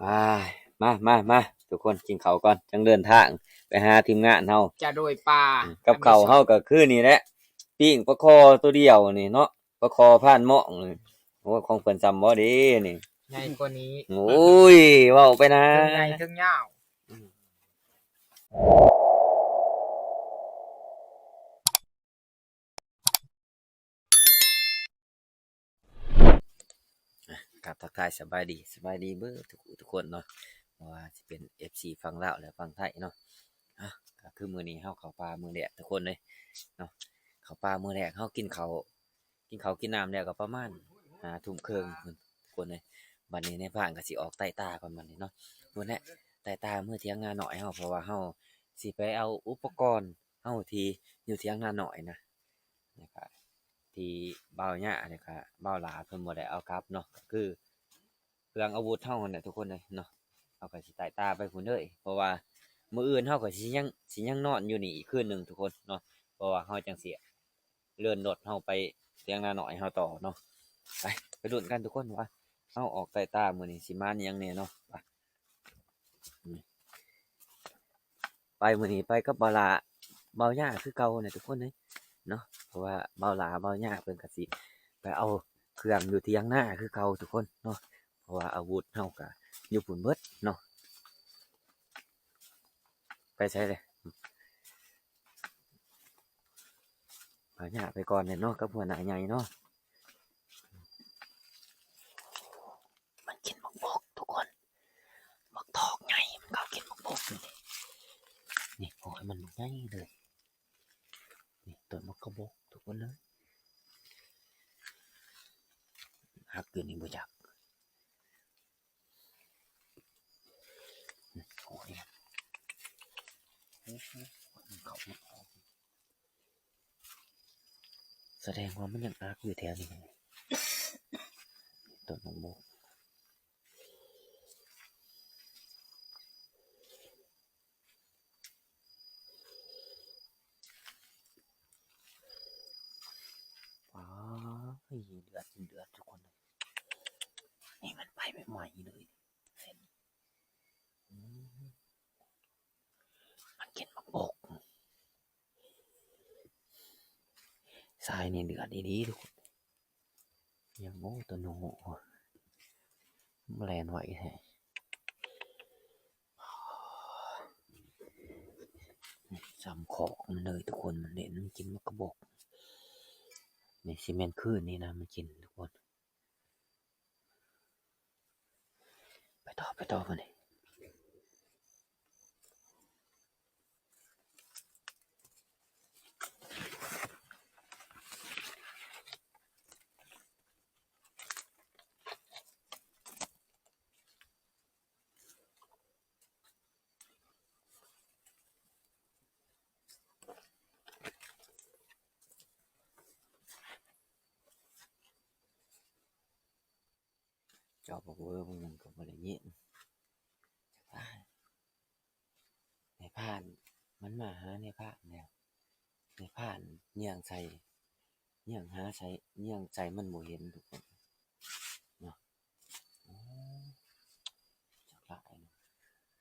ໄປ ມາ ມາ ມາ ທຸກຄົນ ກິນເຂົ້າກ່ອນ ຈັ່ງເດີນທາງໄປຫາທີມງານເຮົາ. ຈະໂດຍປ່າ ອືມ ກັບເຂົ້າເຮົາກໍຄືນີ້ແຫຼະ ປີ້ງປາຄໍໂຕດຽວນີ້ເນາະ ປາຄໍພານໝ້ອງນີ້. ໂອ້ ຂອງເພິ່ນສ່ຳບໍ່ເດນີ້ ໃຫຍ່ກວ່ານີ້. ໂອ້ຍ ເວົ້າໄປນະ ເທິງໃຫຍ່ເທິງຍາວ. ອ່ະ ກາບທັກທາຍສະບາຍດີ ສະບາຍດີເບີດທຸກ ທຸກຄົນເນາະ ບໍ່ວ່າຊິເປັນເອັຟຊີຝັ່ງລາວ ແລະ ຝັ່ງໄທເນາະ. ອ່ະ ກໍຄືມື້ນີ້ເຮົາເຂົ້າປ່າມື້ແລກທຸກຄົນເລີຍເນາະ ເຂົ້າປ່າມື້ແລກ ເຮົາກິນເຂົ້າ ກິນເຂົ້າກິນນ້ຳແລ້ວກໍປະມານຫ້າທຸ່ມເຄິ່ງພຸ້ນທຸກຄົນເລີຍ. ບັດນີ້ນາຍພານກໍຊິອອກໄຕ່ຕາກ່ອນບັດນີ້ເນາະ ພຸ້ນແຫຼະ ໄຕ່ຕາເມືອຖຽງນານ້ອຍເຮົາ ເພາະວ່າເຮົາຊິໄປເອົາອຸປະກອນເຮົາທີ່ຢູ່ຖຽງນານ້ອຍນະ ແລ້ວກະທີ່ບ່າວຍາ ແລ້ວກະບ່າວຫຼ້າເພິ່ນບໍ່ໄດ້ເອົາກັບເນາະ ກໍຄືເຄື່ອງອາວຸດເຮົາຫັ້ນແຫຼະທຸກຄົນເລີຍເນາະ. ເຮົາກໍຊິໄຕ່ຕາໄປພຸ້ນເລີຍ ເພາະວ່າມື້ອື່ນເຮົາກໍຊິຍັງ ຊິຍັງນອນຢູ່ນີ້ອີກຄືນໜຶ່ງທຸກຄົນເນາະ ເພາະວ່າເຮົາຈັ່ງຊິເລື່ອນລົດເຮົາໄປຖຽງນານ້ອຍເຮົາຕໍ່ເນາະ. ໄປ ໄປລຸ້ນກັນທຸກຄົນວ່າເຮົາອອກໄຕ່ຕາມື້ນີ້ຊິມາຫຍັງແດ່ເນາະ. ໄປ ໄປມື້ນີ້ໄປກັບບ່າວຫຼ້າບ່າວຍາຄືເກົ່າແຫຼະທຸກຄົນເອີຍເນາະ ເພາະວ່າບ່າວຫຼ້າບ່າວຍາເພິ່ນກໍຊິໄປເອົາເຄື່ອງຢູ່ຖຽງນາຄືເກົ່າທຸກຄົນເນາະ ເພາະວ່າອາວຸດເຮົາກໍຢູ່ພຸ້ນເບິດເນາະ. ໄປໃສເລີຍ ພາຍາໄປກ່ອນແຫຼະເນາະ ກັບຫົວໜ້າໃຫຍ່ເນາະ. ມັນກິນບັກບົກທຸກຄົນ ບັກທອກໃຫຍ່ ມັນກໍກິນບັກບົກຢູ່ນີ້ ນີ້ ໂອ້ຍ ມັນບັກໃຫຍ່ເລີຍ ນີ້ ຕົ້ນບັກກະບົກທຸກຄົນເອີຍ ຫັກຢູ່ນີ້ບໍ່ຈັກ. ໂອ້ຍ ເຂົ້າມາ ສະແດງວ່າມັນຍັງອັກຢູ່ແຖວນີ້ ຕົ້ນບັກບົກ. ວ້າຍ ເດືອດ ເດືອດທຸກຄົນເອີຍ ນີ້ມັນໄປໃໝ່ໆເລີຍ ອືມ ມັນກິນບັກບົກ ຊາຍນີ້ເດືອດອີ່ຫຼີທຸກຄົນ. ຍັງ ໂອ້ ຕົວໜູ ແລ່ນໄວແທ້ ສ່ຳຄອກມັນເລີຍທຸກຄົນ ມັນເຫຼັ້ນ ມັນກິນໝາກກະບົກ ນີ້ຊິແມ່ນຄືນນີ້ນະ ມັນກິນທຸກຄົນ. ໄປຕໍ່ ໄປຕໍ່ບາດນີ້. ເຈົ້າບອກເວີບາງຢ່າງກໍບໍ່ໄດ້ຍິນ. ນາຍພານ ມັນມາຫານາຍພານແລ້ວ ນາຍພານຍ່າງໃສ່ ຍ່າງຫາໃສ່ ຍ່າງໃສ່ມັນບໍ່ເຫັນທຸກຄົນເນາະ. ໂອ້ ຈັກຫຼາຍເນາະ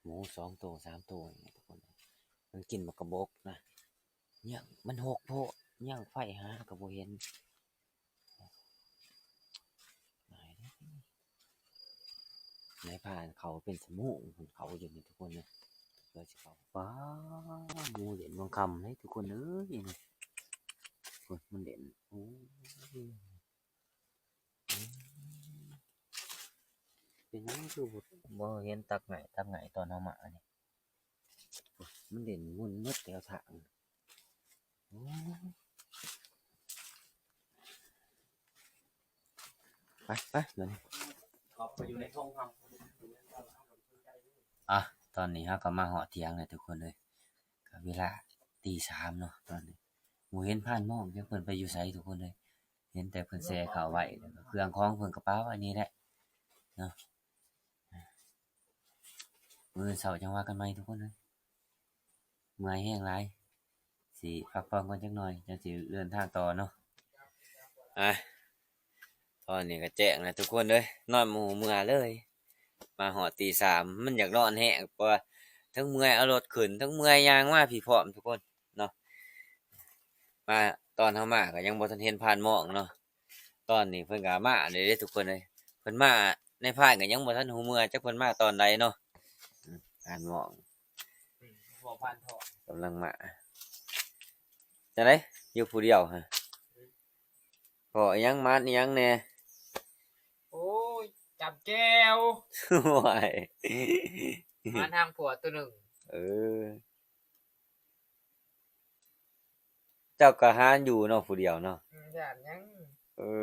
ໝູສອງໂຕ ສາມໂຕນີ້ທຸກຄົນ ມັນກິນໝາກກະບົກນະ ຍ່າງ ມັນຮົກໂພດ ຍ່າງໄຟຫາກໍບໍ່ເຫັນ. ນາຍພານເຂົາເປັນຊົ່ວໂມງພຸ້ນ ເຂົາຢູ່ນີ້ທຸກຄົນເອີຍ ເພື່ອຊິເຂົ້າ. ປ້າ ໝູເຫຼັ້ນວັງຄຳເດ້ທຸກຄົນເອີຍ ນີ້ ໂອ້ຍ ມັນເຫຼັ້ນ ໂອ້ຍ ເປັນຫຍັງຄືບໍ່ ບໍ່ເຫັນຕັກໄຫງ່ ຕັກໄຫງ່ຕອນເຮົາມານີ້ ມັນເຫຼັ້ນວົນໝົດແຖວທາງ. ໂອ້ຍ ໄປ ໄປ ບາດນີ້ ເຂົ້າໄປຢູ່ໃນທົ່ງເຮົາ. ອ່ະ ຕອນນີ້ເຮົາກໍມາຮອດຖຽງແລ້ວທຸກຄົນເອີຍ ກໍເວລາຕີສາມເນາະ ຕອນນີ້ບໍ່ເຫັນພານມອງຈັກເພິ່ນໄປຢູ່ໃສທຸກຄົນເອີຍ ເຫັນແຕ່ເພິ່ນແຊ່ເຂົ້າໄວ້ ແລ້ວກໍເຄື່ອງຂອງເພິ່ນກໍປະໄວ້ນີ້ແຫຼະເນາະ. ມື້ເຊົ້າຈັ່ງວ່າກັນໃໝ່ທຸກຄົນເອີຍ ເມື່ອຍແຮງຫຼາຍ ຊິພັກຜ່ອນກ່ອນຈັກໜ່ອຍ ຈັ່ງຊິເດີນທາງຕໍ່ເນາະ. ອ່ະ ຕອນນີ້ກໍແຈ້ງແລ້ວທຸກຄົນເອີຍ ນອນໝູ່ເມືອເລີຍ ມາຮອດຕີສາມ ມັນຢາກນອນແຮງ ເພາະວ່າທັງເມື່ອຍເອົາລົດຂຶ້ນ ທັງເມື່ອຍຍ່າງມາພີ້ພ້ອມທຸກຄົນເນາະ. ມາ ຕອນເຮົາມາກໍຍັງບໍ່ທັນເຫັນພານໝອງເນາະ. ຕອນນີ້ເພິ່ນກໍມາແລ້ວເດ້ທຸກຄົນເອີຍ. ເພິ່ນມາ ນາຍພານກໍຍັງບໍ່ທັນຮູ້ເມືອ ຈັກເພິ່ນມາຕອນໃດເນາະ. ອືມ ພານໝອງ ອືມ ບໍ່ພານທອດ ກຳລັງມາ. ຈັ່ງໃດ ຢູ່ຜູ້ດຽວຫະ? ພໍອີ່ຫຍັງ ມານອີ່ຫຍັງແດ່? ໂອ້ຍ ຈຳແຈ່ວ. ໂອ້ຍ ມານທາງຜົວໂຕໜຶ່ງ. ເອີ ເຈົ້າກໍຫາຢູ່ເນາະ ຜູ້ດຽວເນາະ. ອືມ ຢ້ານຫຍັງ? ເອີ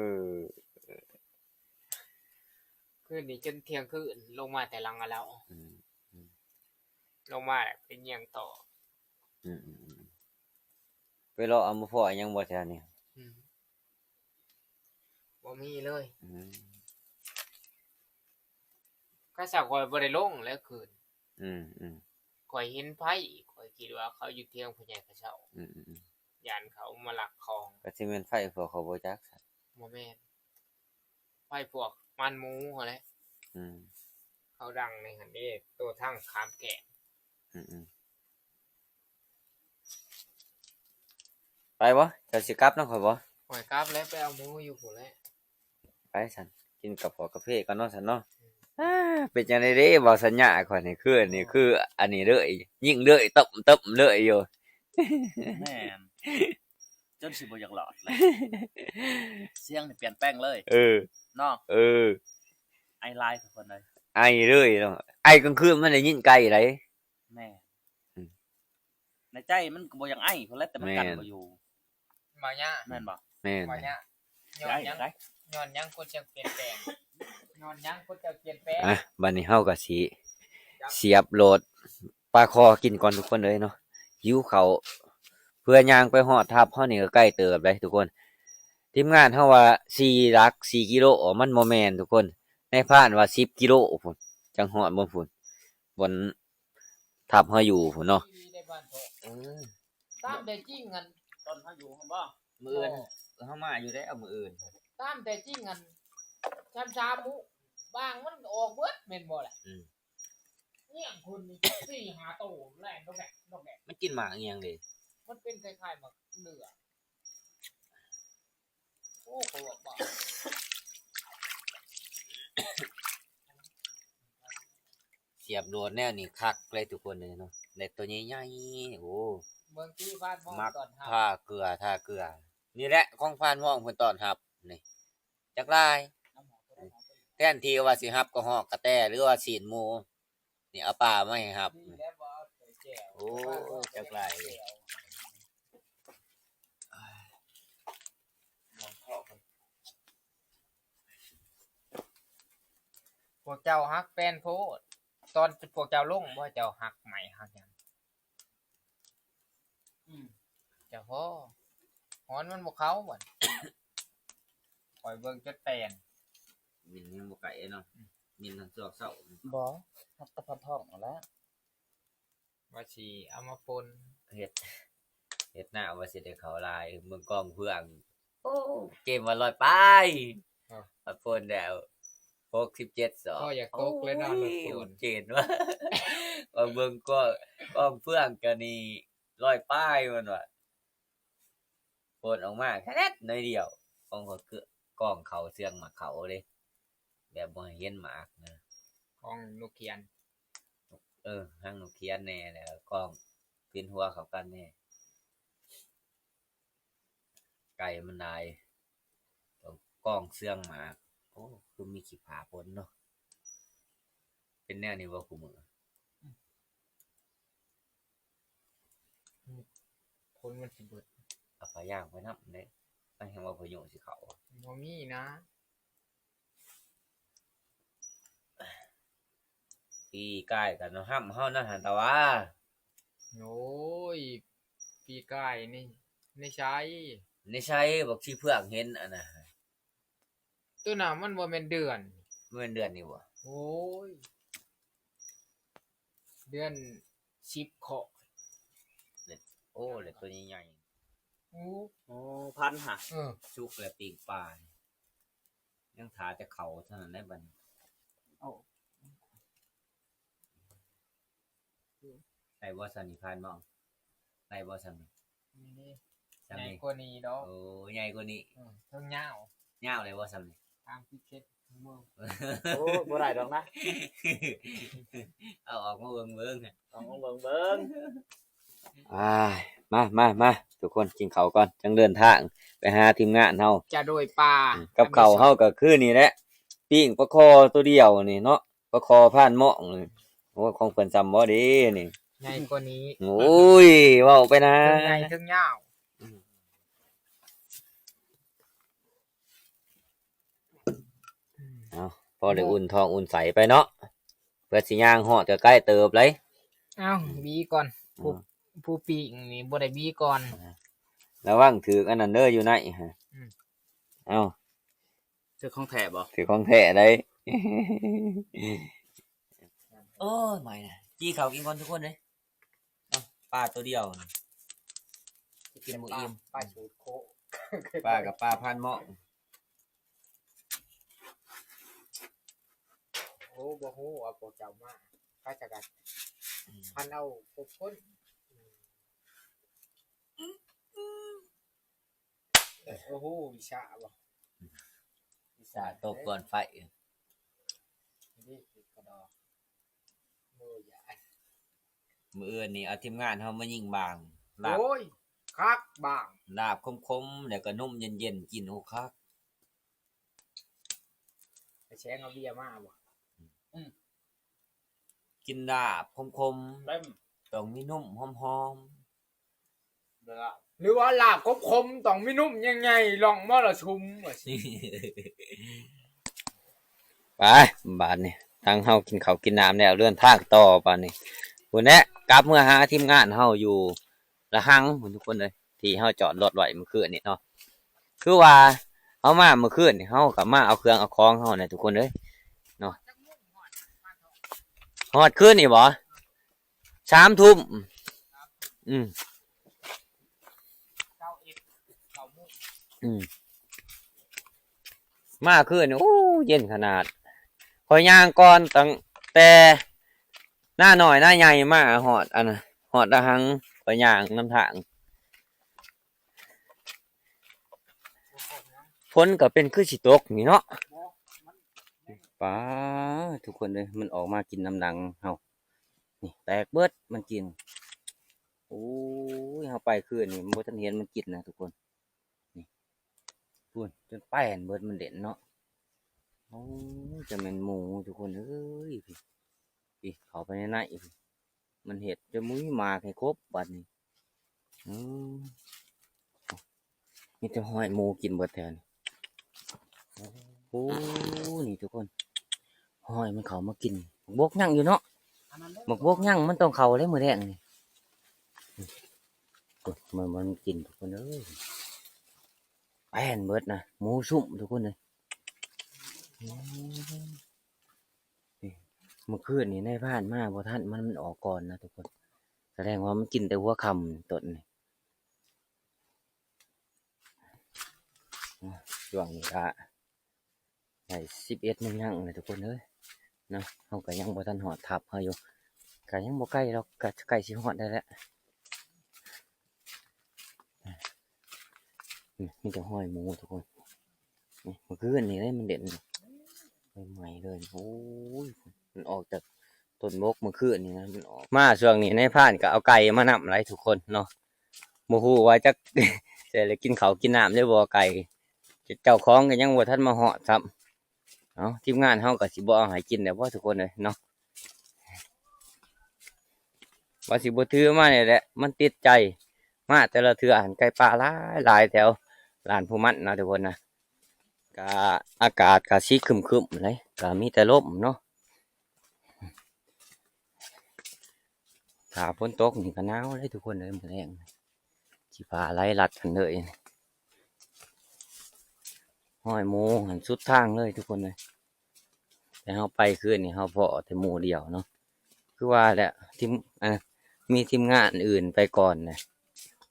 ຄືນນີ້ຈົນທ່ຽງຄືນ ລົງມາແຕ່ຫຼັງອາລາວ. ອືມ ອືມ ລົງມາແລ້ວໄປຍ່ຽງຕໍ່. ອືມ ອືມ ອືມ ໄປເລາະເອົາມາພໍ້ຫຍັງບໍ່ແຖວນີ້? ອືມ ບໍ່ມີເລີຍ. ອືມ ຂ້າເຈົ້າຂ້ອຍບໍ່ໄດ້ລົງແລ້ວຄືນ. ອືມ ອືມ ຂ້ອຍເຫັນໄຟ ຂ້ອຍຄິດວ່າເຂົາຢູ່ທຽງພໍ່ໃຫຍ່ເຂົາເຈົ້າ. ອືມ ອືມ ອືມ ຢ້ານເຂົາມາລັກຂອງ. ກໍຊິແມ່ນໄຟພວກເຂົາບໍ່ຈັກຊັ້ນ. ບໍ່ແມ່ນ ໄຟພວກມັນໝູຫັ້ນແຫຼະ. ອືມ ເຂົາດັງໃນຫັ້ນເດ້ ໂຕທາງຂ້າມແກ້ມ. ອືມ ອືມ ໄປບໍ່? ເຈົ້າຊິກັບນຳຂ້ອຍບໍ່? ຂ້ອຍກັບແລ້ວ ໄປເອົາໝູຢູ່ພຸ້ນແຫຼະ. ໄປຊັ້ນ ກິນກາຟອກາເຟກ່ອນເນາະຊັ້ນເນາະ. ອືມ ອາ ເປັນຈັ່ງໃດເດ້ ເວົ້າສັນຍາຂ້ອຍນີ້ ຄື ນີ້ຄືອັນນີ້ເລີຍ ຍິງເລີຍ ເຕີມໆເລີຍຢູ່. ແມ່ນ ຈົນຊິບໍ່ຢາກລອດແລ້ວ ສຽງນີ້ປ່ຽນແປງເລີຍ. ເອີ ເນາະ. ເອີ ໄອຫຼາຍທຸກຄົນເອີຍ ໄອເລີຍເນາະ. ໄອກາງຄືນມັນໄດ້ຍິນໄກໃດ. ແມ່ນ ອືມ ໃນໃຈມັນກໍບໍ່ຢາກໄອພຸ້ນແຫຼະ ແຕ່ມັນກັ້ນບໍ່ຢູ່. ມາຍາ ແມ່ນບໍ່? ແມ່ນ ມາຍາ ຍ້ອນຫຍັງ ຍ້ອນຫຍັງຄົນຈັ່ງປ່ຽນແປງ? ຍ້ອນຫຍັງຄົນຈັ່ງປ່ຽນແປງ? ອ່ະ ບັດນີ້ເຮົາກໍຊິສຽບໂລດປາຄໍກິນກ່ອນທຸກຄົນເອີຍເນາະ. ຫິວເຂົ້າ ເພື່ອຍ່າງໄປຮອດທັບເຮົານີ້ກໍໄກເຕີບເດ້ທຸກຄົນ. ທີມງານເຮົາວ່າສີ່ຫຼັກ ສີ່ກິໂລ ມັນບໍ່ແມ່ນທຸກຄົນ. ນາຍພານວ່າສິບກິໂລພຸ້ນ ຈັ່ງຮອດບ່ອນພຸ້ນ ບ່ອນ ທັບເຮົາຢູ່ພຸ້ນເນາະ. ເອີ ຕາມແທ້ຈິງຫັ້ນ ຕອນເຮົາຢູ່ຫັ້ນບໍ່? ມື້ອື່ນ ບໍ່ ເຮົາມາຢູ່ແລ້ວມື້ອື່ນ. ຕາມແທ້ຈິງຫັ້ນ ຊາມຊາມມື້ ບາງມັນອອກເບິດແມ່ນບໍ່ລະ? ອືມ ຍ່ຽງຄົນນີ້ສີ່ຫ້າໂຕແລ່ນດອກແດກດອກແດກ. ມັນກິນໝາກອີ່ຫຍັງເດ? ມັນເປັນຄ້າຍໆໝາກເຫຼືອ. ໂອ້ ຂ້ອຍວ່າບ້າ ສຽບໂລດແນວນີ້ຄັກເລີຍທຸກຄົນເອີຍເນາະ. ໄດ້ໂຕໃຫຍ່ໆ ໂອ້ ເບິ່ງທີ່ພານມອງ ມັກ ຕ້ອນຮັບ ທ່າເກືອ ທ່າເກືອ. ນີ້ແຫຼະຂອງພານມອງເພິ່ນຕ້ອນຮັບນີ້ ຈັກຫຼາຍ. ແທນທີ່ວ່າຊິຮັບກະຮອກກະແຕ ຫຼືວ່າຊີ້ນໝູ ນີ້ເອົາປາມາໃຫ້ຮັບ. ໂອ້ ຈັກຫຼາຍເລີຍ. ພວກເຈົ້າຮັກແຟນໂພດ. ຕອນພວກເຈົ້າລົງບໍ່ ເຈົ້າຮັກໄມ້ຮັກຫຍັງ? ອືມ ເຈົ້າພໍ່ ຮ້ອນມັນບໍ່ເຂົ້າບັດ. ຂ້ອຍເບິ່ງຈົນແປນ. ມິນຍັງບໍ່ໄກເນາະ. ອືມ ມິນທັງຊ່ວງເຊົ້າ. ບໍ່ ຮັບແຕ່ພັນທ້ອງຫັ້ນແຫຼະ. ວ່າຊິເອົາມາປົນ ເຮັດ ເຮັດໜ້າວ່າຊິໄດ້ເຂົ້າຫຼາຍ. ເບິ່ງກອງເຟືອງ ໂອ້ ເກມວ່າຮ້ອຍປາຍ. ເອົ້າ ມາປົນແລ້ວ ຫົກສິບເຈັດສອງ. ກໍຢາກຕົກເລີຍເນາະ. ໂອ້ຍ ເຈັດວ່າ ວ່າເບິ່ງກອງ ກອງເຟືອງເຈົ້ານີ້ຮ້ອຍປາຍ ມັນວ່າ ປົນອອກມາແຄ່ໜ້ອຍດຽວ. ຂອງຂ້ອຍຄືກອງເຂົ້າເຊື່ອງໝາກເຂົ້າເດ້ ແບບບໍ່ໃຫ້ເຫັນໝາກນະ. ຂອງນົກຂຽນ ເອີ ຫາງນົກຂຽນແດ່ ແລ້ວກໍກອງປິ່ນຫົວເຂົ້າກັນແດ່. ໄກ່ມັນຫຼາຍ ຕ້ອງກອງເຊື່ອງໝາກ. ໂອ້ ຄືມີຂີ້ຜາປົນເນາະ. ເປັນແນວນີ້ບໍ່ຄູ່ມື້? ຄົນມັນຊິເບິດ. ເອົາຜ້າຢາງໄປນຳເດ້ ໃຫ້ແຮງວ່າພາຍຸຊິເຂົ້າ. ບໍ່ມີນະ. ປີກາຍກໍນຳຫ້ຳເຮົານັ້ນຫັ້ນຕາຫວາ. ໂອ້ຍ ປີກາຍນີ້ ໃນໄຊ ໃນໄຊ ບັກຂີ້ເຜືອກເຫັນອັນນະ. ໂຕນັ້ນມັນບໍ່ແມ່ນເດືອນ ແມ່ນເດືອນນີ້ບໍ່? ໂອ້ຍ ເດືອນສິບເຄາະ. ໂອ້ ແລ້ວໂຕໃຫຍ່ໆ. ໂອ້ ໂອ້ ພັນຫະ. ເອີ ສຸກແລ້ວປີ້ງປາ ຍັງຖ້າແຕ່ເຂົ້າເທົ່ານັ້ນແຫຼະບັດນີ້. ເອົາ ໄດ້ບໍ່ສ່ຳນີ້ ຜ່ານໝ້ອງ ໄດ້ບໍ່ສ່ຳນີ້? ນີ້ເດ້ ສ່ຳນີ້ ໃຫຍ່ກວ່ານີ້ດອກ. ໂອ້ ໃຫຍ່ກວ່ານີ້. ອືມ ເທິງຍາວ ຍາວໄດ້ບໍ່ສ່ຳນີ້? ຕາມທີ່ເຂດເບິ່ງ. ໂອ້ ບໍ່ໄດ້ດອກນະ ເອົາອອກມາເບິ່ງເບິ່ງ ເອົາອອກມາເບິ່ງເບິ່ງ. ອ່າ ມາ ມາ ມາ ທຸກຄົນກິນເຂົ້າກ່ອນ ຈັ່ງເດີນທາງໄປຫາທີມງານເຮົາ. ຈະໂດຍປາ ອືມ ກັບເຂົ້າເຮົາກໍຄືນີ້ແຫຼະ ປີ້ງປາຄໍໂຕດຽວນີ້ເນາະ ປາຄໍຜ່ານໝ້ອງນີ້. ໂອ້ ຂອງເພິ່ນສ່ຳບໍ່ເດນີ້? ໃຫຍ່ກວ່ານີ້. ໂອ້ຍ ເວົ້າໄປນະ ເທິງໃຫຍ່ເທິງຍາວ. ເອົາ ພໍໄດ້ອຸ່ນທ້ອງອຸ່ນໄສ້ໄປເນາະ ເພື່ອຊິຍ່າງຮອດກໍໃກ້ເຕີບເລີຍ. ເອົາ ອືມ ບີກ່ອນ ຜູ້ ອືມ ຜູ້ປີ້ງນີ້ບໍ່ໄດ້ບີກ່ອນ. ລະວັງຖືກອັນນັ້ນເດີ ຢູ່ໃນຫັ້ນ. ອືມ ເອົາ ຖືກຂອງແທ້ບໍ່? ຖືກຂອງແທ້ໄດ໋. ໂອ້ຍ ເມື່ອຍນະ ຈີ່ເຂົ້າກິນກ່ອນທຸກຄົນເດ້. ເອົາ ປາໂຕດຽວນີ້ ກິນບໍ່ອີ່ມ ປາ ປາສູດໂຄ ປາກັບປາຜ່ານໝ້ອງ. ໂອ້ ບໍ່ຮູ້ວ່າພວກເຈົ້າມາ ຂ້າຈະກັນ ອືມ ພັນເອົາຄົບຄົນ. ໂອ້ໂຫ ວິຊາບໍ່? ວິຊາຕົກກ່ອນໄຟ. ນີ້ກະດອກ ໂອ້ຍ ມື້ອື່ນນີ້ເອົາທີມງານເຮົາມາຍິງບາງ ລາບ ໂອ້ຍ ຄັກບາງ ລາບຂົມໆ ແລ້ວກໍນົມເຢັນໆ ກິນ ໂອ້ ຄັກ. ໄປແຊງເອົາເບຍມາບໍ່? ອືມ ກິນລາບຂົມໆ ເຕັມ ຕ້ອງມີນົມຫອມໆ ຫຼືວ່າລາບຂົມໆ ຕ້ອງມີນົມໃຫຍ່ໆ ລອງມໍລະຊຸມວ່າຊີ້. ໄປ ບາດນີ້ ທາງເຮົາກິນເຂົ້າກິນນ້ຳແລ້ວ ເດີນທາງຕໍ່ບາດນີ້. ພຸ້ນແຫຼະ ກັບເມືອຫາທີມງານເຮົາຢູ່ລະຫັງພຸ້ນ ທຸກຄົນເອີຍ. ທີ່ເຮົາຈອດລົດໄວ້ມື້ຄືນນີ້ເນາະ ຄືວ່າເຮົາມາມື້ຄືນນີ້ ເຮົາກໍມາເອົາເຄື່ອງເອົາຂອງເຮົາແຫຼະ ທຸກຄົນເອີຍເນາະ. ຮອດຄືນນີ້ບໍ? ສາມທຸ່ມ. ອືມ ອືມ ມາຄືນນີ້ ໂອ້ ເຢັນຂະໜາດ. ຂ້ອຍຍ່າງກ່ອນຕັ້ງແຕ່ນານ້ອຍນາໃຫຍ່ມາຮອດອັນ ຮອດລະຫັງ ຂ້ອຍຍ່າງນຳທາງ. ຝົນກໍເປັນຄືຊິຕົກນີ້ເນາະ. ປາ ທຸກຄົນເອີຍ ມັນອອກມາກິນນຳຫຼັງເຮົາ ນີ້ແຕກເບິດ ມັນກິນ. ໂອ້ຍ ເຮົາໄປຄືນນີ້ ມັນບໍ່ທັນເຫັນມັນກິນນະ ທຸກຄົນ. ນີ້ ພຸ້ນ ຈົນແປ້ນເບິດ ມັນເຫຼັ້ນເນາະ. ໂອ້ຍ ຈະແມ່ນໝູ ທຸກຄົນເອີຍ ພີ້ ພີ້ ເຂົ້າໄປໃນໃນ ພີ້ ມັນເຮັດຈົນບໍ່ມີໝາກໃຫ້ຄົບບາດນີ້. ອືມ ມີແຕ່ຮອຍໝູກິນເບິດແຖວນີ້. ໂອ້ ນີ້ທຸກຄົນ ຮອຍມັນເຂົ້າມາກິນ. ບັກບົກຍັງຢູ່ເນາະ ບັກບົກຍັງ ມັນຕ້ອງເຂົ້າເດ້ມື້ແລງນີ້. ໂອ້ຍ ມັນ ມັນກິນທຸກຄົນເອີຍ ແປ້ນເບິດນະ ໝູຊຸ່ມທຸກຄົນເອີຍ. ອືມ ນີ້ ມື້ຄືນນີ້ນາຍພານມາບໍ່ທັນ ມັນ ມັນອອກກ່ອນນະທຸກຄົນ ສະແດງວ່າມັນກິນແຕ່ຫົວຄ່ຳຕົ້ນນີ້. ຊ່ວງນີ້ກະໄດ້ສິບເອັດໂມງຍັງແຫຼະທຸກຄົນເອີຍເນາະ. ເຮົາກະຍັງບໍ່ທັນຮອດທັບເຮົາຢູ່ ກະຍັງບໍ່ໃກ້ດອກ ກະໃກ້ຊິຮອດແລ້ວແຫຼະ. ນີ້ ມີແຕ່ຮອຍໝູທຸກຄົນ. ນີ້ ມື້ຄືນນີ້ເດ້ ມັນເດັ່ນໃໝ່ໆເລີຍ. ໂອ້ຍ ມັນອອກຈາກຕົ້ນບົກມື້ຄືນນີ້ນະ ມັນອອກມາ. ຊ່ວງນີ້ນາຍພານກໍເອົາໄກ່ມານຳຫຼາຍທຸກຄົນເນາະ ບໍ່ຮູ້ວ່າຈັກ ຊິໄດ້ກິນເຂົ້າກິນນ້ຳຫຼືບໍ່ໄກ່ ເຈົ້າຂອງກໍຍັງບໍ່ທັນມາຮອດຊ້ຳ. ເອົາ ທີມງານເຮົາກໍຊິບໍ່ເອົາໃຫ້ກິນແລ້ວບໍ່ທຸກຄົນເອີຍເນາະ. ວ່າຊິບໍ່ຖືມານີ້ແຫຼະ ມັນຕິດໃຈ ມາແຕ່ລະເທື່ອຫັ້ນໄກ່ປ່າຫຼາຍໆ ແຖວລານຜູ້ມັນນະທຸກຄົນນະ. ກະອາກາດກະຊິຄຶ້ມໆເລີຍ ກະມີແຕ່ລົມເນາະ. ຖ້າຝົນຕົກນີ້ກະໜາວເລີຍທຸກຄົນເອີຍ ມື້ແລງ ຂີ້ຟ້າໄຫຼລັດກັນເລີຍ. ຮອຍໝູຫັ້ນສຸດທາງເລີຍທຸກຄົນເອີຍ. ແຕ່ເຮົາໄປຄືນນີ້ເຮົາພໍ້ແຕ່ໝູ່ດຽວເນາະ ຄືວ່າແຫຼະ ທີມ ອ່າ ມີທີມງານອື່ນໄປກ່ອນນະ.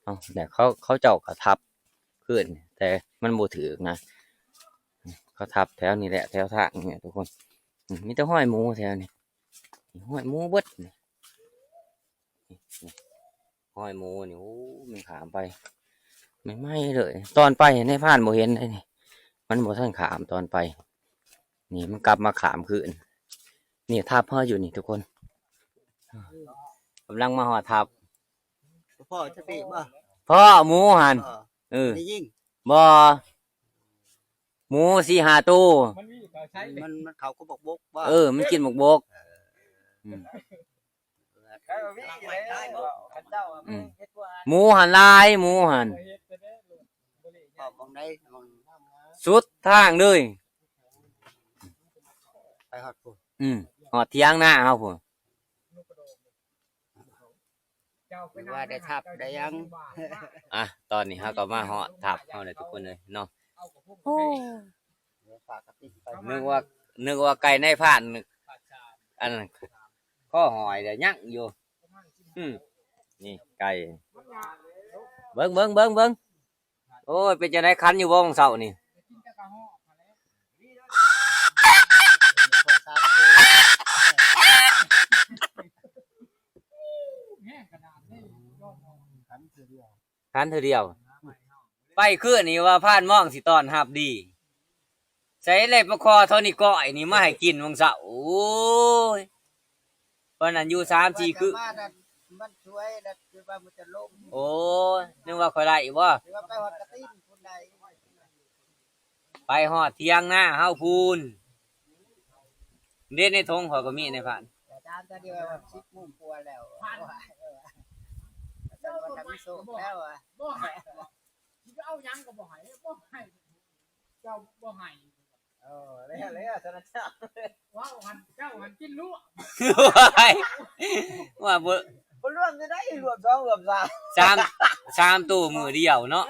ເອົາ ແລ້ວເຂົາ ເຂົາເຈົ້າກໍທັບຄືນ ແຕ່ມັນບໍ່ຖືກນະ ເຂົາທັບແຖວນີ້ແຫຼະ ແຖວທາງນີ້ແຫຼະທຸກຄົນ. ອືມ ມີແຕ່ຮອຍໝູແຖວນີ້ ຮອຍໝູເບິດນີ້. ຮອຍໝູນີ້ ໂອ້ ມັນຂ້າມໄປໃໝ່ໆເລີຍ. ຕອນໄປໃນພານບໍ່ເຫັນເດ້ນີ້ ມັນບໍ່ທັນຂ້າມຕອນໄປ. ນີ້ມັນກັບມາຂ້າມຄືນ. ນີ້ທັບເຮົາຢູ່ນີ້ທຸກຄົນ ກຳລັງມາຮອດທັບ. ພໍ່ຈະຕີບໍ່? ພໍ່ໝູຫັ້ນ ພໍ່ ເອີ ໄດ້ຍິງ ບໍ່ ໝູສີ່ຫ້າໂຕ ມັນ ມັນເຂົ້າກັບບັກບົກບໍ່? ເອີ ມັນກິນບັກບົກ. ເອີ ອືມ ອືມ ໝູຫັ້ນຫຼາຍ ໝູຫັ້ນ ອອກໝ່ອງໃດ? ໝ່ອງ ສຸດທາງເລີຍ ໄປຮອດພຸ້ນ. ອືມ ຮອດຖຽງນາເຮົາພຸ້ນ. ຫຼືວ່າໄດ້ທັບໄດ້ຫຍັງ? ອ່ະ ຕອນນີ້ເຮົາກໍມາຮອດທັບເຮົາແລ້ວທຸກຄົນເອີຍເນາະ. ໂອ້ ເອີ ຝາກກະຕິກໄປ ນຶກວ່າ ນຶກວ່າໄກ່ນາຍພານ ອັນ ຄໍຫອຍແລ້ວຍັງຢູ່. ອືມ ນີ້ໄກ່ ເບິ່ງ ເບິ່ງ ເບິ່ງ ເບິ່ງ. ໂອ້ຍ ເປັນຈັ່ງໃດ ຄັນຢູ່ບໍ່ ມື້ເຊົ້ານີ້? ຄັນເທື່ອດຽວ ໄປຄືນນີ້ວ່າພານມອງຊິຕ້ອນຮັບດີ. ໃສ່ແລ້ວປາຄໍ່ທໍ່ນີ້ກ້ອຍນີ້ມາໃຫ້ກິນວັງເຊົ້າ. ໂອ້ຍ ປານນັ້ນຢູ່ສາມສີ່ຄືນ ມານັ້ນມັນຊ່ວຍແລ້ວ ຄືວ່າມັນຈະລົງ. ໂອ້ຍ ນຶກວ່າຂ້ອຍໄດ້ບໍ່? ຄືວ່າໄປຮອດກະຕິນພຸ້ນໃດ ໄປຮອດຖຽງນາເຮົາພຸ້ນ. ເດ້ ໃນຖົງຂ້ອຍກໍມີໃນພານ. ອາຈານຕອນນີ້ວ່າສິບໂມງກວ່າແລ້ວ ເຈົ້າບໍ່ທັນມີໂຊກແລ້ວ ບໍ່ໃຫ້ ຊິເອົາຫຍັງກໍບໍ່ໃຫ້ ບໍ່ໃຫ້ ເຈົ້າບໍ່ໃຫ້. ເອີ ແລ້ວ ແລ້ວຊັ້ນນະ ເຈົ້າ ເວົ້າຫັ້ນ ເຈົ້າຫັ້ນກິນລວກ ວ່າບໍ່ ບໍ່ລວມຈະໄດ້ ລວມສອງລວມສາມ ສາມ ສາມໂຕມື້ດຽວເນາະ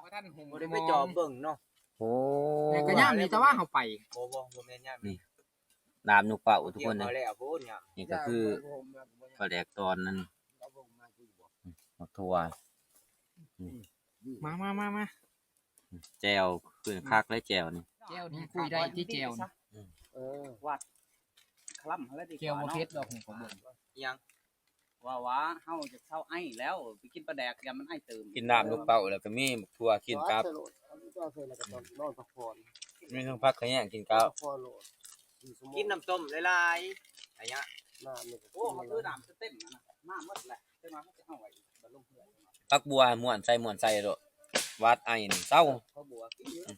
ບໍ່ທັນຫຸ້ມ ບໍ່ໄດ້ໄປຈອບເບິ່ງເນາະ. ໂອ້ ແຕ່ກໍຍາມນີ້ ແຕ່ວ່າເຮົາໄປ ບໍ່ ບໍ່ ບໍ່ແມ່ນຍາມນີ້ ດາບນົກເປົ້າທຸກຄົນເດີ. ນີ້ກໍຄືປາແດກຕອນນັ້ນ ບັກຖົ່ວ ມາ ມາ ມາ ມາ. ແຈ່ວ ຄືຄັກເລີຍແຈ່ວນີ້ ແຈ່ວນີ້ຄຸຍໄດ້ຕິແຈ່ວນີ້. ເອີ ວັດຄະລຳຫັ້ນແຫຼະດີກວ່າເນາະ ແຈ່ວບໍ່ເຜັດດອກນີ້ ຂ້ອຍເບິ່ງ ອີຫຍັງ ວ່າ ວ່າເຮົາຢາກເຊົາໄອແລ້ວ ໄປກິນປາແດກ ຢ້ານມັນໄອຕື່ມ. ກິນນ້ຳລູກເຕົ້າແລ້ວກໍມີບັກຖົ່ວກິນກັບ ໃສ່ໂລດ ເອົາໃສ່ແລ້ວກໍນອນພັກຜ່ອນ ມີທັງຜັກຂະແຍງກິນກັບ ພັກຜ່ອນໂລດ ກິນນ້ຳຕົ້ມຫຼາຍໆ ໄອຍະ ນ້ຳນີ້ກໍ ໂອ້ ເຮົາຖືນ້ຳເຕັມໆນັ້ນນະ ມາໝົດແຫຼະ ເຈົ້າມາເຮົາຈະເອົາໄວ້ບັດລົງເຮືອນ. ຜັກບົວມ້ວນໃສ່ ມ້ວນໃສ່ໂລດ ຫວັດໄອນີ້ເຊົາ ຜັກບົວກິນຢູ່ ອືມ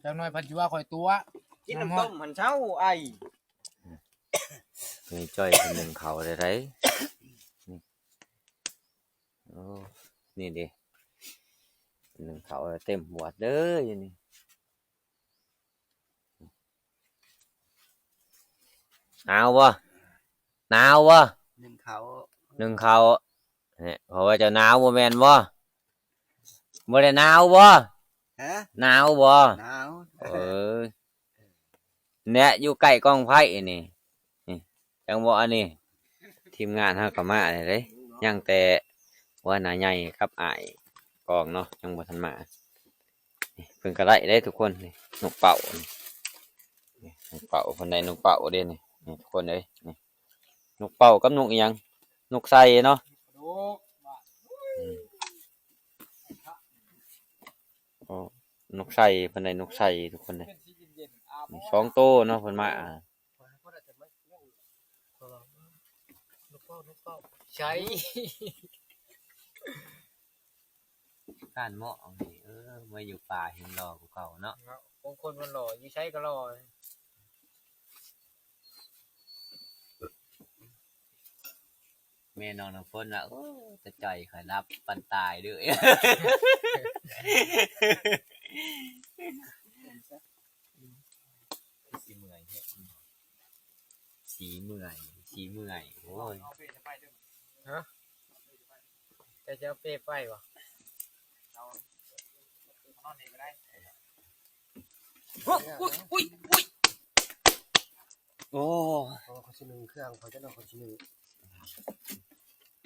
ຈັກໜ້ອຍພັນຊິວ່າຂ້ອຍຕົວະ ກິນນ້ຳຕົ້ມຫັ້ນເຊົາໄອ. ນີ້ຈ້ອຍເພິ່ນໜຶ້ງເຂົ້າໄດ້ໃດ໋ ນີ້ ໂອ້ ນີ້ເດ້ ໜຶ້ງເຂົ້າເຕັມຫວດເດີຢູ່ນີ້. ໜາວບໍ່? ໜາວບໍ່? ໜຶ້ງເຂົ້າ ໜຶ້ງເຂົ້າ ເພາະວ່າເຈົ້າໜາວບໍ່ແມ່ນບໍ່? ບໍ່ໄດ້ໜາວບໍ່? ຮະ? ໜາວບໍ່? ໜາວ ເອີ ແນະ ຢູ່ໃກ້ກອງໄຟນີ້ ນີ້ ຈັ່ງບໍ່ ອັນນີ້ ທີມງານເຮົາກໍມາແລ້ວເດ້ ຍັງແຕ່ຫົວໜ້າໃຫຍ່ກັບອ້າຍກອງເນາະ ຍັງບໍ່ທັນມາ. ນີ້ເພິ່ນກໍໄດ້ເດ້ທຸກຄົນ ນີ້ນົກເປົ້າ ນີ້ນົກເປົ້າ ເພິ່ນໄດ້ນົກເປົ້າເດ້ນີ້ ນີ້ທຸກຄົນເອີຍ ນີ້ ນົກເປົ້າກັບນົກອີ່ຫຍັງ ນົກໄຊເນາະ ອືມ ໂອ້ ນົກໄຊ ເພິ່ນໄດ້ນົກໄຊທຸກຄົນເດ້ ນີ້ສອງໂຕເນາະ ເພິ່ນມາ ໃສ ທ່ານເໝາະນີ້ ເອີ ມາຢູ່ປ່າແຮ່ງຫຼໍ່ກວ່າເກົ່າເນາະ ເນາະ ຂອງຄົນມັນຫຼໍ່ ຢູ່ໃສກໍຫຼໍ່. ແມ່ນ້ອງນ້ຳຝົນວ່າ ໂອ້ ຕາຈ່ອຍຂ້ອຍຫຼັບປັນຕາຍເດີ້ ຊິເມື່ອຍແທ້ ຊິເມື່ອຍ ຊິເມື່ອຍ ໂອ້ຍ ຮະ ເຈົ້າຈະເອົາເປ້ໄປບໍ່? ໂອ້ ອຸ້ຍ ອຸ້ຍ ອຸ້ຍ ໂອ້ ເຂົາຊິໜຶ້ງເຄື່ອງ ເຂົາຈະນອນ ເຂົາຊິໜຶ້ງ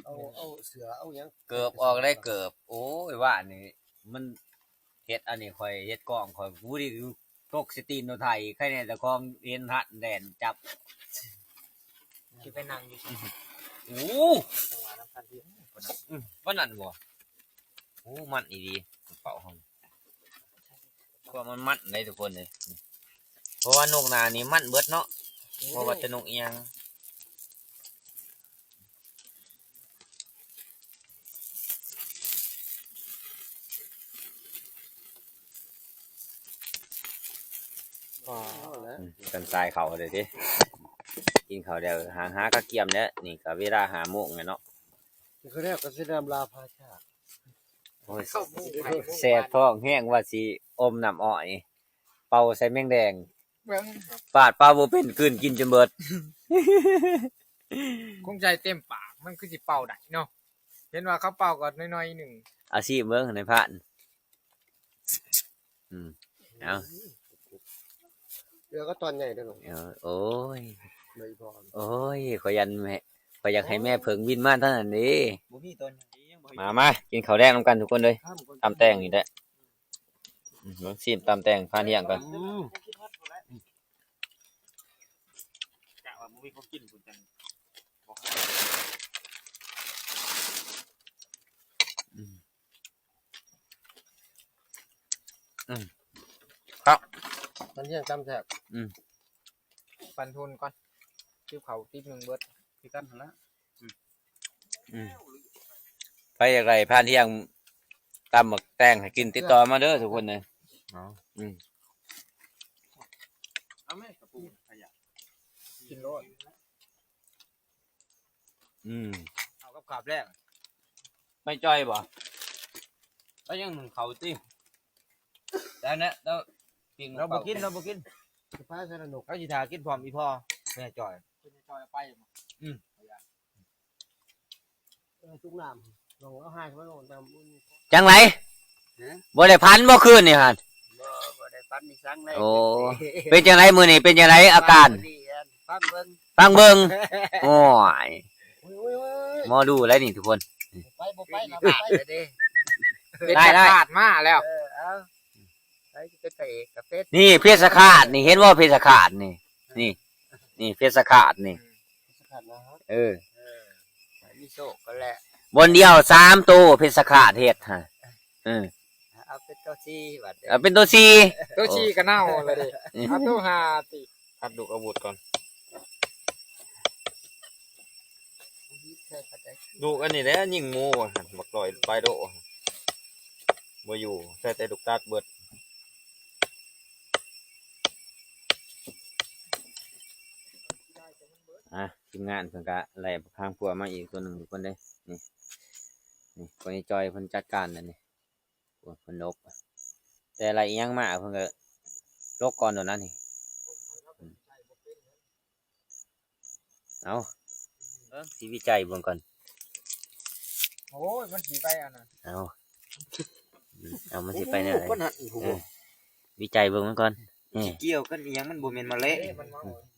ເອົາ ເອົາເສື້ອ ເອົາຫຍັງ ເກີບອອກໄດ້ເກີບ ໂອ້ຍ ວ່ານີ້ມັນ ເຮັດອັນນີ້ຂ້ອຍເຮັດກ້ອງຂ້ອຍ ຜູ້ທີ່ຕົກໃສ່ຕີນລົດໄຖ ໃຄແນ່ເຈົ້າຂອງເຫັນທັນແລ່ນຈັບ. ຊິໄປນັ່ງຢູ່ ໂອ້ ປານນັ້ນບໍ່? ໂອ້ ມັນອີ່ຫຼີ ເປົ່າເຮົາ ເພາະວ່າມັນມັນເດ້ທຸກຄົນເອີຍ ເພາະວ່ານົກໜ້ານີ້ມັນເບິດເນາະ ບໍ່ວ່າແຕ່ນົກອີ່ຫຍັງ. ອືມ ກັນສາຍເຂົ້າເລີຍຕິ ກິນເຂົ້າແລ້ວຫາ ຫາກະກຽມແລ້ວ ນີ້ກະເວລາຫ້າໂມງແລ້ວເນາະ ກິນເຂົ້າແລ້ວກະຊິນຳລາພາຈາກ ໂອ້ຍ ແສບທ້ອງແຮງວ່າຊິອົມນ້ຳອ້ອຍ ເປົ່າໃສ່ແມງແດງ ເບິ່ງ ປາດເປົ່າບໍ່ເປັນ ກືນກິນຈົນເບິດ ຄົງໃສ່ເຕັມປາກ ມັນຄືຊິເປົ່າໄດ້ເນາະ ເຫັນວ່າເຂົາເປົ່າກໍໜ້ອຍໆໜຶ່ງ ອາຊີບເບິ່ງໃນພານ ອືມ ເອົາ ເຫຼືອກໍຕອນໃຫຍ່ເດີ້ ເອີ ໂອ້ຍ ໂອ້ຍ ຂ້ອຍຢ້ານແມ່ ຂ້ອຍຢາກໃຫ້ແມ່ເຜິ້ງບິນມາທາງນັ້ນເດ້ ບໍ່ມີຕອນໃຫຍ່ ຍັງບໍ່ ມາ ມາ ກິນເຂົ້າແລງນຳກັນທຸກຄົນເລີຍ ຕຳແຕງນີ້ແຫຼະ ອືມ ຊິມຕຳແຕງພານທ່ຽງກ່ອນ ອືມ ກະວ່າບໍ່ມີຂອງກິນພຸ້ນຈັ່ງ ອືມ ອືມ ຄັກ ພານທ່ຽງຕຳແຊບ ອືມ ປັນທຸນກ່ອນ ຕິບເຂົ້າຕິບໜຶ່ງເບິດ ຄືກັນຫັ້ນລະ ອືມ ອືມ ໃຜຢາກໄດ້ພານທ່ຽງຕຳໝາກແຕງໃຫ້ກິນ ຕິດຕໍ່ມາເດີທຸກຄົນເອີຍ ເອົາ ອືມ ເອົາແມ່ກະປຸງຂະຫຍະ ກິນໂລດ ອືມ ເອົາກັບຂາບແລ້ງ ໄປຈ່ອຍບໍ່? ໄປຍັງໜຶ້ງເຂົ້າຕິ ແລ້ວນະ ແລ້ວ ລາວບໍ່ກິນ ລາວບໍ່ກິນ ສະພາສາລະໜົກ ເຮົາຊິຖ້າກິນພ້ອມອີ່ພໍ່ ແມ່ຈ່ອຍ ເພິ່ນຈະຈ່ອຍໄປ ອືມ ເອີ ຈຸກນ້ຳ ລອງເອົາຫາຍມາລົງນ້ຳ ຈັ່ງໃດ? ຮະ? ບໍ່ໄດ້ຝັນບໍ່ຄືນນີ້ຫັ້ນ? ບໍ່ ບໍ່ໄດ້ຝັນອີ່ສັງເລີຍ ໂອ້ ເປັນຈັ່ງໃດມື້ນີ້ ເປັນຈັ່ງໃດອາການ? ຟັງເບິ່ງ ຟັງເບິ່ງ ໂອ້ຍ ໂອ້ຍ ໂອ້ຍ ໂອ້ຍ ໝໍດູໄດ໋ນີ້ທຸກຄົນ ໄປບໍ່ໄປນະ ໄປເດ້ ເປັນ ໄດ້ ໄດ້ ສະພາດມາແລ້ວ ເອີ ເອົາ ໃຜຊິເປັນພະເອກກະເປັນ ນີ້ເພດສະຂາດນີ້ ເຫັນບໍ່ເພດສະຂາດນີ້ ນີ້ ນີ້ເພດສະຂາດນີ້ ອືມ ເພດສະຂາດນະ ເອີ ເອີ ໃຜມີໂຊກກໍແຫຼະ ບ່ອນດຽວສາມໂຕເພດສະຂາດເຮັດຫັ້ນ ເອີ ເອົາເປັນໂຕສີ່ບັດ ເອົາເປັນໂຕສີ່ ໂຕສີ່ກໍເນົ່າແລ້ວເດ້ ເອົາໂຕຫ້າຕິ ຄັດລູກອາວຸດກ່ອນ ລູກອັນນີ້ແຫຼະຍິງໝູຫັ້ນ ບັກຮ້ອຍປາຍໂລ ບໍ່ຢູ່ ໃສ່ແຕ່ລູກຕັດເບິດ ອ່າ ທີມງານເພິ່ນກະໄລ່ບັກຄາງພົ່ວມາອີກຕົວໜຶ່ງທຸກຄົນເດ້ ນີ້ ນີ້ ພໍ່ໃຫຍ່ຈ່ອຍເພິ່ນຈັດການແລ້ວນີ້ ໂອ້ ເພິ່ນນົກ ແຕ່ໄລ່ອີ່ຫຍັງມາເພິ່ນກະຫຼົກກ່ອນໂດນນັ້ນນີ້ ເອົາ ເບິ່ງ ຊິວິໄຈເບິ່ງກ່ອນ ໂອ້ຍ ມັນຊິໄປອັນນັ້ນ ເອົາ ເອົາ ມັນຊິໄປແນວໃດ ເອີ ວິໄຈເບິ່ງມັນກ່ອນ ນີ້ ຊິກ່ຽວກັນອີ່ຫຍັງ ມັນບໍ່ແມ່ນມະເລະ ເອີ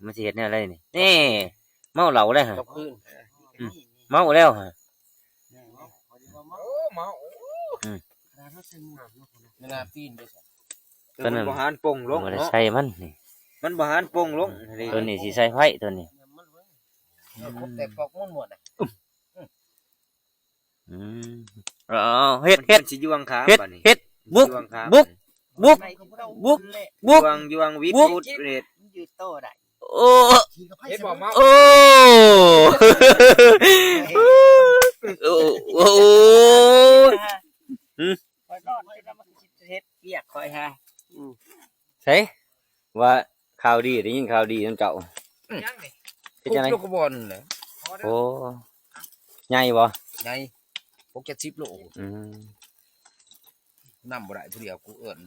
ມັນຊິເຮັດແນວໃດນີ້ ນີ້ ເມົາເຫຼົ້າແລ້ວ ກັບຄືນ ອືມ ເມົາແລ້ວ ເອີ ເມົາ ອືມ ເວລາປີນໄປ ຕົວນັ້ນ ມັນບໍ່ຫານປົ່ງລົງເນາະ ບໍ່ໄດ້ໃສ່ມັນນີ້ ມັນບໍ່ຫານປົ່ງລົງ ຕົວນີ້ຊິໃສ່ໄຟ ຕົວນີ້ ເອີ ຄົບແຕກປອກມ່ວນໆ ອືມ ເອົາ ເຮັດ ເຮັດ ມັນຊິຢູ່ຂ້າງໆ ເຮັດ ບັດນີ້ ເຮັດ ບຸກ ຢູ່ຂ້າງໆ ບຸກ ບຸກ ບຸກ ຢູ່ຂ້າງໆ ວິດ ບຸດ ເຮັດ ມັນຢູ່ໂຕໄດ້ ໂອ້ ເຫັນບໍ່ເມົາ ໂອ້ ໂອ້ ໂອ້ ໂອ້ ໂອ້ ຫືມ ຂ້ອຍນອນຢູ່ນຳມັນຊິເຮັດວຽກຂ້ອຍຫາ ໃສ ວ່າຂ່າວດີ ໄດ້ຍິນຂ່າວດີນຳເຈົ້າ ຍັງນີ້ ເປັນຈັ່ງໃດ? ຄົບຢູ່ກະບ່ອນແຫຼະ ໂອ້ ໃຫຍ່ບໍ່? ໃຫຍ່ ຫົກເຈັດສິບໂລ ອືມ ນຳບໍ່ໄດ້ຜູ້ດຽວ ກູເອີ້ນ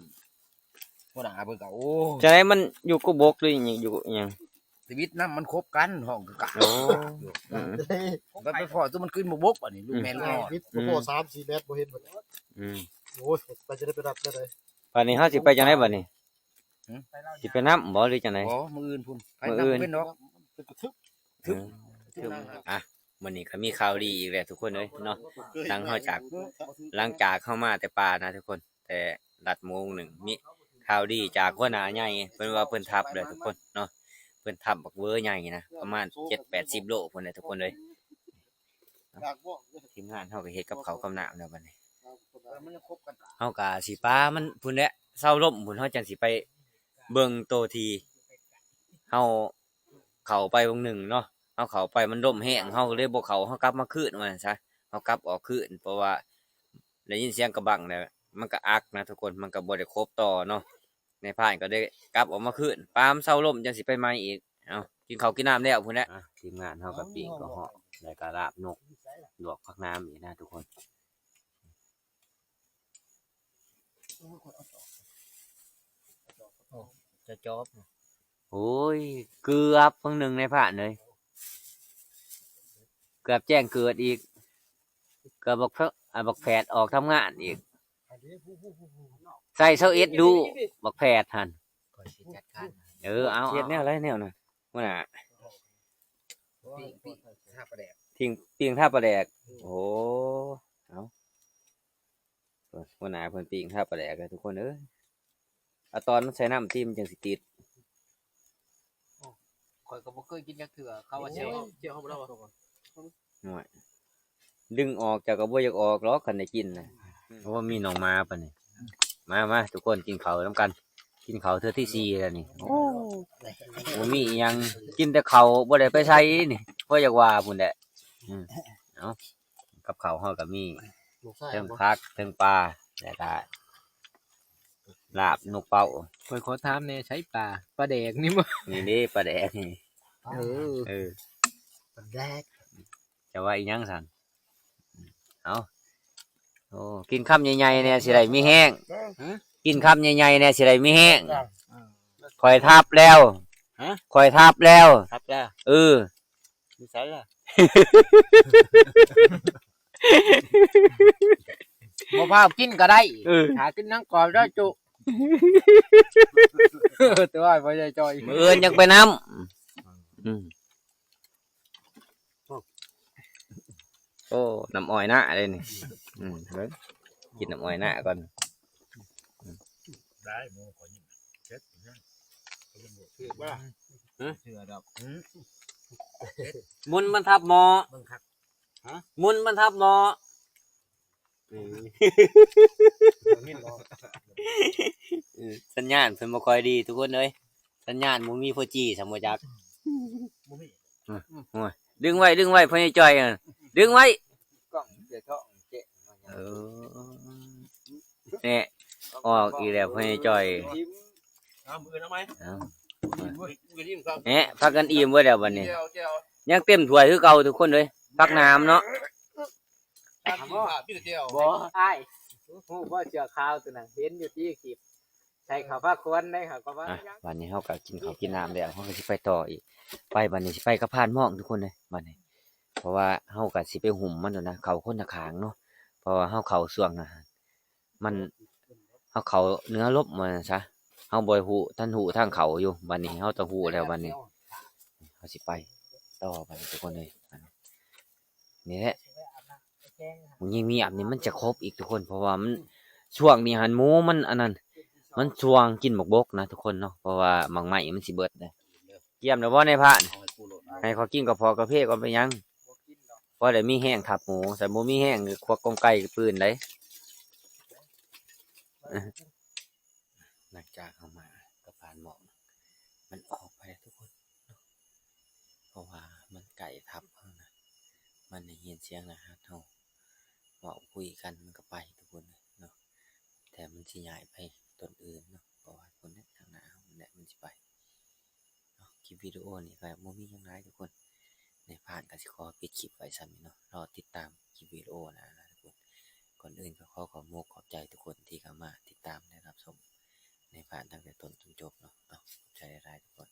ຫົວໜ້າເພິ່ນກໍ ໂອ້ ຈັ່ງໃດ ມັນຢູ່ກົກບົກ ຫຼື ຢູ່ອີ່ຫຍັງ? ຊີວິດນຳມັນຄົບກັນ ຫ້ອງກະກະ ໂອ້ ອືມ ໄປພໍ້ຕົວມັນຂຶ້ນບົກໆ ບັດນີ້ ລູກແມ່ລູກອ່ອນ ອືມ ສາມສີ່ແມັດບໍ່ເຫັນບັດນີ້ ອືມ ໂອ້ຍ ໄປຈະໄດ້ໄປຮັບແນວໃດ ບັດນີ້ເຮົາຊິໄປຈັ່ງໃດບັດນີ້? ຫືມ ຊິໄປນຳບໍ່ ຫຼື ຈັ່ງໃດ? ບໍ່ ມື້ອື່ນພຸ້ນ ໄປນຳ ມື້ອື່ນ ເປັນດອກ ເປັນກະທຶບ ເອີ ອ່ະ ມື້ນີ້ກໍມີຂ່າວດີອີກແລ້ວທຸກຄົນເອີຍເນາະ ຫຼັງເຮົາຈາກ ຫຼັງຈາກເຮົາມາແຕ່ປ່ານະທຸກຄົນ ແຕ່ລັດໂມງໜຶ່ງ ມີຂ່າວດີຈາກຫົວໜ້າໃຫຍ່ ເພິ່ນວ່າເພິ່ນທັບແລ້ວທຸກຄົນເນາະ ເ ພິ່ນທຳບັກເວີໃຫຍ່ນະ ປະມານເຈັດແປດສິບໂລພຸ້ນແຫຼະທຸກຄົນເອີຍ. ທີມງານເຮົາກໍເຮັດກັບເຂົ້າກັບນ້ຳແລ້ວບັດນີ້ ເຮົາກໍຊິປາມັນພຸ້ນແຫຼະ ເຊົາລົມພຸ້ນ ເຮົາຈັ່ງຊິໄປເບິ່ງໂຕທີ່ເຮົາເຂົ້າໄປວງໜຶ່ງເນາະ. ເຮົາເຂົ້າໄປມັນລົມແຮງ ເຮົາກໍເລີຍບໍ່ເຂົ້າ ເຮົາກັບມາຄືນວ່າຊັ້ນຊະ ເຮົາກັບອອກຄືນ ເພາະວ່າໄດ້ຍິນສຽງກະບັງແລ້ວ ມັນກໍອັກນະທຸກຄົນ ມັນກໍບໍ່ໄດ້ຄົບຕໍ່ເນາະ. ນາຍພານກໍໄດ້ກັບອອກມາຄືນ ປາມັນເຊົາລົມຈັ່ງຊິໄປໃໝ່ອີກ. ເອົາ ກິນເຂົ້າກິນນ້ຳແລ້ວພຸ້ນແຫຼະ ອ່ະ ທີມງານເຮົາກໍປີ້ງກະເຫາະ ແລ້ວກໍລາບນົກ ລວກຜັກໜາມອີກນະທຸກຄົນ. ຈະຈອບ ໂອ້ຍ ເກືອບເບິ່ງໜຶ່ງນາຍພານເອີຍ ເກືອບແຈ້ງເກີດອີກ ເກືອບບັກເພີ ອ່າ ບັກແຝດອອກທຳງານອີກ ໃສ່ຊາວເອັດດູ ບັກແຝດຫັ້ນ ຂ້ອຍຊິຈັດການ ເອີ ເອົາ ເຮັດແນວໃດແນວນັ້ນ ຫົວໜ້າ ປີ້ງ ປີ້ງທາປາແດກ ປີ້ງ ປີ້ງທາປາແດກ ໂອ້ ເອົາ ຫົວໜ້າເພິ່ນປີ້ງທາປາແດກເດີທຸກຄົນເອີຍ. ເອົາຕອນມັນໃສ່ນ້ຳຕິ ມັນຈັ່ງຊິຕິດ. ຂ້ອຍກໍບໍ່ເຄີຍກິນຈັກເທື່ອ ເຂົາວ່າແຊບ ໂອ້ຍ ໂອ້ຍ ດຶງອອກ ເຈົ້າກໍບໍ່ຢາກອອກຫຼອກ ຄັນໄດ້ກິນນະ. ໂອ້ ມີນ້ອງໝາປານນີ້ ມາ ມາ ທຸກຄົນກິນເຂົ້ານຳກັນ ກິນເຂົ້າເທື່ອທີສີ່ແລ້ວນີ້. ໂອ້ ບໍ່ມີອີ່ຫຍັງ ກິນແຕ່ເຂົ້າ ບໍ່ໄດ້ໄປໃສນີ້ ພໍຢາກວ່າພຸ້ນແຫຼະ. ອືມ ເອົາ ກັບເຂົ້າເຮົາກໍມີ ເທິງຜັກ ເທິງປາ ແລ້ວກໍລາບນົກເປົ້າ. ຂ້ອຍຂໍຖາມແດ່ ໃສປາ ປາແດກນີ້ບໍ່? ນີ້ເດ້ປາແດກນີ້ ເອີ ເອີ ປາແດກ ຈະວ່າອີ່ຫຍັງຊັ້ນ? ເອົາ ໂອ້ ກິນຄຳໃຫຍ່ໆແດ່ ຊິໄດ້ມີແຮງ ກິນຄຳໃຫຍ່ໆແດ່ ຊິໄດ້ມີແຮງ. ຂ້ອຍທັບແລ້ວ ຮະ? ຂ້ອຍທັບແລ້ວ ທັບແລ້ວ ເອີ ຢູ່ໃສລະ? ບໍ່ພາວກິນກໍໄດ້ ເອີ ຖ້າກິນທັງກອບເດີຈຸ ຕົວະ ພໍ່ໃຫຍ່ຈ່ອຍ ມື້ອື່ນຈັ່ງໄປນຳ. ອືມ ໂອ້ ນ້ຳອ້ອຍນາເດ້ນີ້. ອືມ ເບິ່ງ ກິນນ້ຳອ້ອຍນາກ່ອນ. ໄດ້ ໝູຂ້ອຍນີ້ເຜັດ ຖືກບໍ່ລະ? ຮະ? ເຊື່ອດອກ ອືມ ມຸນມັນທັບໝໍ້ ເບິ່ງຄັກ ຮະ? ມຸນມັນທັບໝໍ້. ອືມ ເອີ ສັນຍານເພິ່ນບໍ່ຄ່ອຍດີທຸກຄົນເອີຍ ສັນຍານບໍ່ມີ ໂຟຈີ ສ່ຳບໍ່ຈັກ ບໍ່ມີ ໂອ້ຍ ດຶງໄວ້ ດຶງໄວ້ ພໍ່ໃຫຍ່ຈ່ອຍ ດຶງໄວ້ ກ້ອງເສຍທ້ອງເຈະ ເອີ ແນ່ ອອກອີກແລ້ວ ພໍ່ໃຫຍ່ຈ່ອຍ ເອົາ ມື້ອື່ນເອົາໃໝ່ ເອົາ ແນ່ ພາກັນອີ່ມເບິດແລ້ວບັດນີ້ ແຈ່ວ ແຈ່ວ ຍັງເຕັມຖ້ວຍຄືເກົ່າທຸກຄົນເອີຍ ຜັກໜາມເນາະ. ບໍ່ ອ້າຍ ຮູ້ບໍ່ເສື້ອຂາວຕົວນັ້ນ ເຫັນຢູ່ຕິຄລິບ ໃສ່ເຂົ້າພາຄວນໄດ້ ເຂົາກໍວ່າ ອ່ະ ຫຍັງ ບັດນີ້ເຮົາກໍກິນເຂົ້າກິນນ້ຳແລ້ວ ເຮົາກໍຊິໄປຕໍ່ອີກ ໄປບັດນີ້ຊິໄປກັບພານໝອງທຸກຄົນເລີຍບັດນີ້ ເພາະວ່າເຮົາກໍຊິໄປຫຸ້ມມັນໂດນນະ ເຂົ້າຄົນລະຂ້າງເນາະ ເພາະວ່າເຮົາເຂົ້າຊ່ວງນະ ມັນ ເຮົາເຂົ້າເໜືອລົບວ່າຊັ້ນຊະ ເຮົາບໍ່ໄດ້ຮູ້ ທັນຮູ້ທາງເຂົ້າຢູ່ ບັດນີ້ເຮົາຕ້ອງຮູ້ແລ້ວບັດນີ້ ເຮົາຊິໄປຕໍ່ບັດນີ້ທຸກຄົນເອີຍ. ນີ້ແຫຼະ ໝູງຍິງມີອາບນີ້ມັນຈະຄົບອີກທຸກຄົນ ເພາະວ່າມັນ ຊ່ວງນີ້ຫັ້ນໝູມັນອັນນັ້ນ ມັນຊ່ວງກິນໝາກບົກນະທຸກຄົນເນາະ ເພາະວ່າໝາກໄມ້ມັນຊິເບິດເດ້. ກຽມແລ້ວບໍ່ນາຍພານ? ໃຫ້ເຂົາກິນກະເພາະກາເຟກ່ອນ ເປັນຫຍັງ? ພໍໄດ້ມີແຮງທັບໝູ ຄັນບໍ່ມີແຮງຄວັກກົງໄກ່ປືນໄດ໋. ຫຼັງຈາກເຮົາມາກັບພານໝອງ ມັນອອກໄປແລ້ວທຸກຄົນເນາະ ເພາະວ່າມັນໃກ້ທັບເຮົານະ ມັນໄດ້ຍິນສຽງລະຫັດເຮົາເວົ້າຄຸຍກັນ ມັນກໍໄປທຸກຄົນເນາະ ແຕ່ມັນຊິຍ້າຍໄປຕົ້ນອື່ນເນາະ ເພາະວ່າພຸ້ນແຫຼະ ທາງໜ້າເຮົາພຸ້ນແຫຼະ ມັນຊິໄປເນາະ. ຄລິບວິດີໂອນີ້ກໍບໍ່ມີຫຍັງຫຼາຍທຸກຄົນ ນາຍພານກໍຊິຂໍປິດຄລິບໄວ້ສ່ຳນີ້ເນາະ ລໍຕິດຕາມຄລິບວິດີໂອໜ້ານະທຸກຄົນ. ກ່ອນອື່ນກໍຂໍຂອບມຸກຂອບໃຈທຸກຄົນທີ່ເຂົ້າມາຕິດຕາມ ແລະ ຮັບຊົມນາຍພານຕັ້ງແຕ່ຕົ້ນຈົນຈົບເນາະ ເອົາ ຂອບໃຈຫຼາຍໆທຸກຄົນ.